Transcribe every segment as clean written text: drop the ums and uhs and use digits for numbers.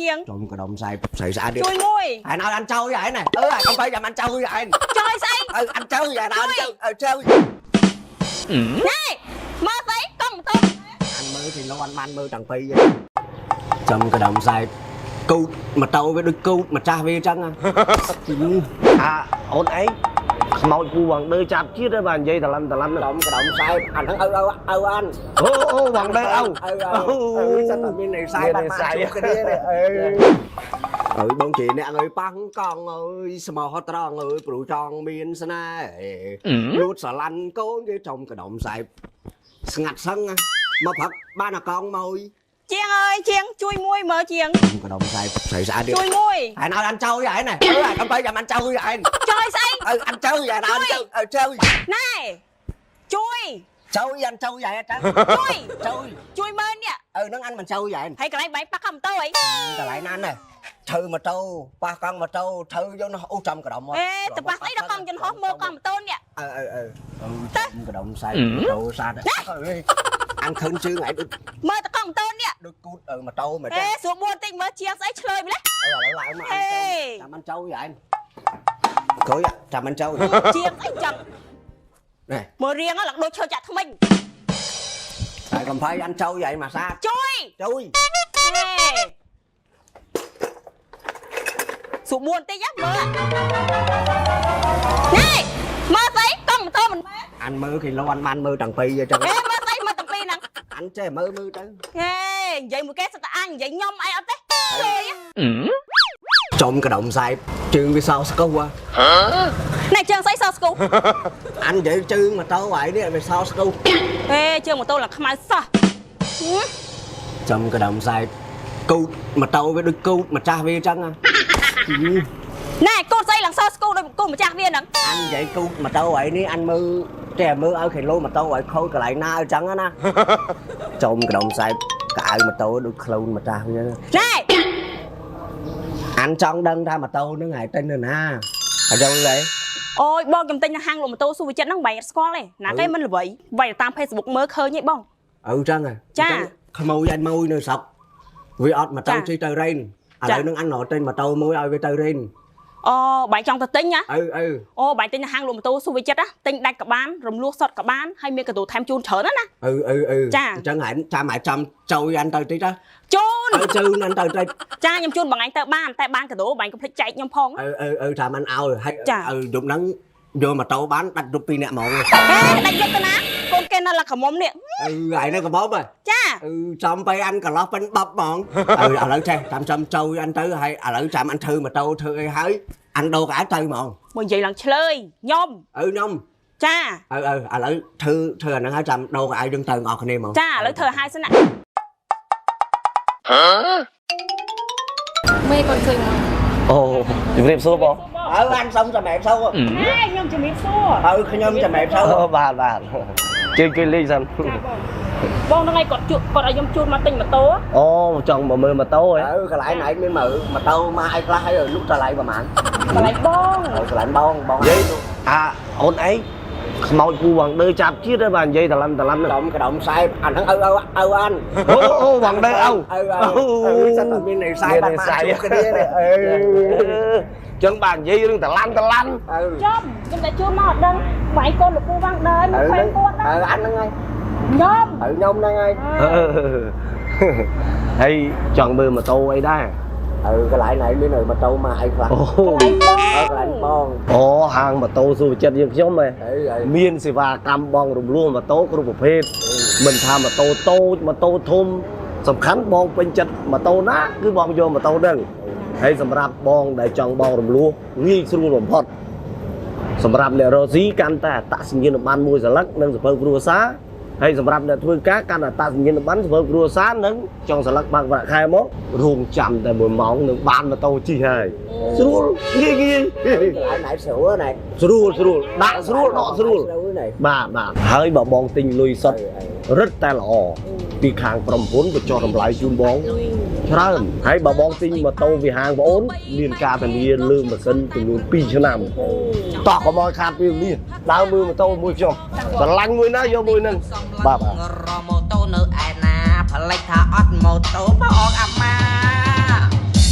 ជាង ចំកដុំខ្សែស្រីស្អាតទៀត ជួយមួយ ឯងឲ្យអានចូលឯងណាអឺកុំទៅចាំអានចូលឯង ចុយស្អី អឺអានចូលឯងអានចូលអឺចូល ណែមើលស្អីកង់ម៉ូតូ អានមើលthì លោអានបានមើលតាំងពីចំកដុំខ្សែគូតម៉ូតូវាដូចគូតម្ចាស់វាអញ្ចឹង អាអូនឯងខ្មោចពូវងដឺចាប់ជាតិហើយបាទនិយាយតឡាំតឡាំ ចំកដុំខ្សែអាហ្នឹងឪឪឪអាន អូអូវងដឺឪ ឪឪសិតតែមាននិស័យបានមកជួបគ្នានេះអើអើយបងជាអ្នកអើយប៉ះកង់អើយស្មោះត្រង់អើយព្រោះចង់មានស្នេហ៍លួតស្រឡាញ់កូនគេចំកដុំខ្សែស្ងាត់សឹងមកផឹកបានអាកង់មក ជាងអើយជាងជួយមួយមើលជាង កដុំខ្សែស្រីស្អាតទៀត ជួយមួយ ឯងឲ្យអានចូលឯងណាអឺកុំទៅចាំអានចូលឯង ចុយស្អី អឺអានចូលឯងអានចូលអឺចូល ណែជួយ ចូលអានចូលឯងចា ជួយ ចូល ជួយមើលនេះ អឺនឹងអានមិនចូលឯង ហើយកន្លែងបែកប៉ះកង់ម៉ូតូអី កន្លែងណាណែធ្វើម៉ូតូប៉ះកង់ម៉ូតូធ្វើយកនោះអូចំកដុំ អេទៅប៉ះស្អីដល់កង់យន្តហោះមើលកង់ម៉ូតូនេះ អឺអឺអឺកដុំខ្សែម៉ូតូសាតអានខឹងជើងឯងដូច មើលតកង់ម៉ូតូនេះ ដូចគូតម៉ូតូមែន អេ ទេ ស្រួលបួនតិចមើលជាងស្អីឆ្លើយម្លេះ អឺឥឡូវឡើងមកអានចាំអានចូលឯងក្រោយចាំអានចូល ជាងស្អីចឹង នេះ មើលរៀងឡើងដូចឈើចាក់ថ្មិញ តែកំភៃអានចូលឯងមកសា ជួយ ជួយ អេស្រួលបួនតិចហ៎មើលនេះមើលស្អីកង់ម៉ូតូមិនមែន អានមើលគេលោអានបានមើលតាំងពីអញ្ចឹង អេមើលស្អីមើលតាំងពីហ្នឹង អានចេះមើលមើលទៅ ហេនិយាយមួយគេសិតតែអញនិយាយខ្ញុំអីអត់ទេឆ្លើយ ចំកដុំខ្សែជើងវាសោស្គូហ៎ ណែជើងស្អីសស្គូ អាននិយាយជើងម៉ូតូឯងនេះវាសោស្គូ អេជើងម៉ូតូឡើងខ្មៅសោះ ចំកដុំខ្សែគូតម៉ូតូវាដូចគូតម្ចាស់វាអញ្ចឹង ណែកូនស្អីឡើងសស្គូដូចកូនម្ចាស់វាហ្នឹង អាននិយាយគូតម៉ូតូឯងនេះអានមើលចេះមើលឲ្យគីឡូម៉ូតូឲ្យខូចកន្លែងណាអញ្ចឹងណាចំកដុំខ្សែកៅម៉ូតូដូចក្លូនម្ចាស់វា ណែ អានចង់ដឹងថាម៉ូតូហ្នឹងឯងទិញនៅណាអញ្ចឹងលេ អូយបងខ្ញុំទិញនៅហាងលក់ម៉ូតូសុវិចិត្រហ្នឹងបែរអត់ស្គាល់ទេណាគេមិនល្បីវាយតាម Facebook មើលឃើញទេបង អឺចឹងហ៎ក្មួយអញមួយនៅស្រុកវាអត់ម៉ូតូជិះទៅរ៉េនឥឡូវហ្នឹងអញរកទិញម៉ូតូមួយឲ្យវាទៅរ៉េន អូបែរចង់ទៅទិញណា អឺអឺ អូបែរទិញនៅហាងលក់ម៉ូតូសុវិចិត្រណាទិញដាច់ក៏បានរំលោះសុតក៏បានហើយមានកន្ទូថែមជូនច្រើនណាស់ណា អឺអឺអឺអញ្ចឹងហែងចាំហែងចាំចូលអញទៅតិចទៅ ជូន អើជឿអញទៅតិច ចាខ្ញុំជូនបងឯងទៅបានតែបានកន្ទូបែរកុំភ្លេចចែកខ្ញុំផង អឺអឺអឺចាំអញឲ្យហើយអឺយប់ហ្នឹងយកម៉ូតូបានដាច់យប់ពីរនាក់ហ្មង ហេដាច់យកទៅណាកូនគេនៅឡាក្រមុំនេះ អឺឯនេះកំមុំហ៎ ចា អឺចំទៅអញកន្លោះប៉ិនបបហ្មងអឺឥឡូវចេះចាំចាំចូលអញទៅហើយឥឡូវចាំអញធ្វើម៉ូតូធ្វើអីហើយអញដូរកៅអៅទៅហ្មង មកនិយាយឡើងឆ្លើយខ្ញុំ អឺខ្ញុំ ចា អឺអឺឥឡូវធ្វើធ្វើអាហ្នឹងហើយចាំដូរកៅអៅយើងទៅអស់គ្នាហ្មង ចាឥឡូវធ្វើឲ្យសិនណា មេគាត់ឃើញមក អូជំរាបសួរបង អើអានសុំសម្រាប់សួរ ណែខ្ញុំជំរាបសួរ អើខ្ញុំសម្រាប់សួរ អូបាទបាទជើងគេលេងសិន បងហ្នឹងឯងគាត់ជួគាត់ឲ្យខ្ញុំជូនមកទិញម៉ូតូ អូចង់មកមើលម៉ូតូហ៎ អើកន្លែងឯងមានមើលម៉ូតូមកអីខ្លះហើយលុកតម្លៃប្រហែល កន្លែងបង អើកន្លែងបងបង និយាយអាអូនឯងខ្មោចពូវងដឺចាប់ជាតិហើយបាទនិយាយតឡាំតឡាំ ចំកដុំខ្សែអាហ្នឹងឪឪឪអាន អូអូវងដឺឪ ឪឪសិតតែមាននិស័យបានមកជួបគ្នានេះអឺ ចឹងបាទនិយាយរឿងតឡាំតឡាំ អឺ ចំខ្ញុំតែជូនមកអត់ដឹងបាយកូនលោកពូវ៉ាងដើមកខ្វែងគាត់ណា អឺអានហ្នឹងហើយ ខ្ញុំ អឺខ្ញុំហ្នឹងហើយ ហើយចង់មើលម៉ូតូអីដែរ អឺកន្លែងឯងមានម៉ូតូមកអីខ្លះ អូ អើកន្លែងបង អូហាងម៉ូតូសុវចិត្តយើងខ្ញុំហ៎ អីអី មានសេវាកម្មបងរំលោះម៉ូតូគ្រប់ប្រភេទមិនថាម៉ូតូតូចម៉ូតូធំសំខាន់បងពេញចិត្តម៉ូតូណាគឺបងយកម៉ូតូហ្នឹងហើយសម្រាប់បងដែលចង់បងរំលោះងាយស្រួលបំផុតសម្រាប់អ្នករកស៊ីកាន់តែអត្តសញ្ញាណប័ណ្ណមួយសន្លឹកនិងសភៅគ្រួសារហើយសម្រាប់អ្នកធ្វើការកាន់អត្តសញ្ញាណប័ណ្ណសភៅគ្រួសារនិងចង់សន្លឹកបើកប្រាក់ខែមករងចាំតែ1ម៉ោងនឹងបានម៉ូតូជិះហើយស្រួលងាយងាយក ន្លែងឯងស្រួលណែ ស្រួលស្រួលដាក់ស្រួលដកស្រួល ណែ បាទបាទហើយបើបងទិញលុយសុទ្ធរឹតតែល្អពីខាងក្រុមហ៊ុនបញ្ចុះតម្លៃជូនបងច្រើនហើយបើបងទិញម៉ូតូពីហាងបងអូនមានការធានាលើម៉ាស៊ីនចំនួន2ឆ្នាំតោះកុំឲ្យខាតពេលនេះដើរមើលម៉ូតូមួយខ្ញុំស្រឡាញ់មួយណាយកមួយហ្នឹងបាទបាទ រម៉ូតូនៅឯណាផលិតថាអត់ម៉ូតូបងអាម៉ា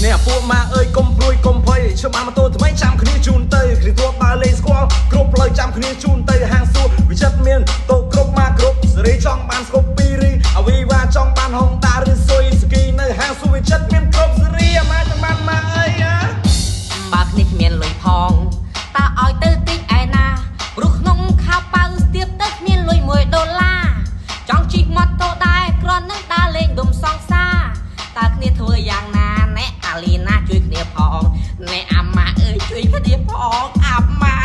អ្នកពួកម៉ាអើយកុំព្រួយកុំភ័យខ្ញុំបានម៉ូតូថ្មីចាំគ្នាជូនទៅគ្នាទោះដើរលេងស្គាល់គ្រប់ផ្លូវចាំគ្នាជូនទៅហាងសួរវិចិត្រមានតូគ្រប់មកគ្រប់សេរីចង់បានស្គប់ពីរីអវីវ៉ាចង់បានហុងដាឬស៊ុយស្គីនៅហាងសួរវិចិត្រមានគ្រប់សេរីអាម៉ាចង់បានម៉ាអើយអា បើគ្នាគ្មានលុយផងតើឲ្យទៅតិចឯណាព្រោះក្នុងខោប៉ៅស្ទាបទៅគ្មានលុយ1ដុល្លារចង់ជិះម៉ូតូដែរគ្រាន់នឹងដើរលេងដុំសង្សារតើគ្នាធ្វើយ៉ាងណាណែអាលីណាជួយគ្នាផងណែអាម៉ាអើយជួយគ្នាផងអាម៉ា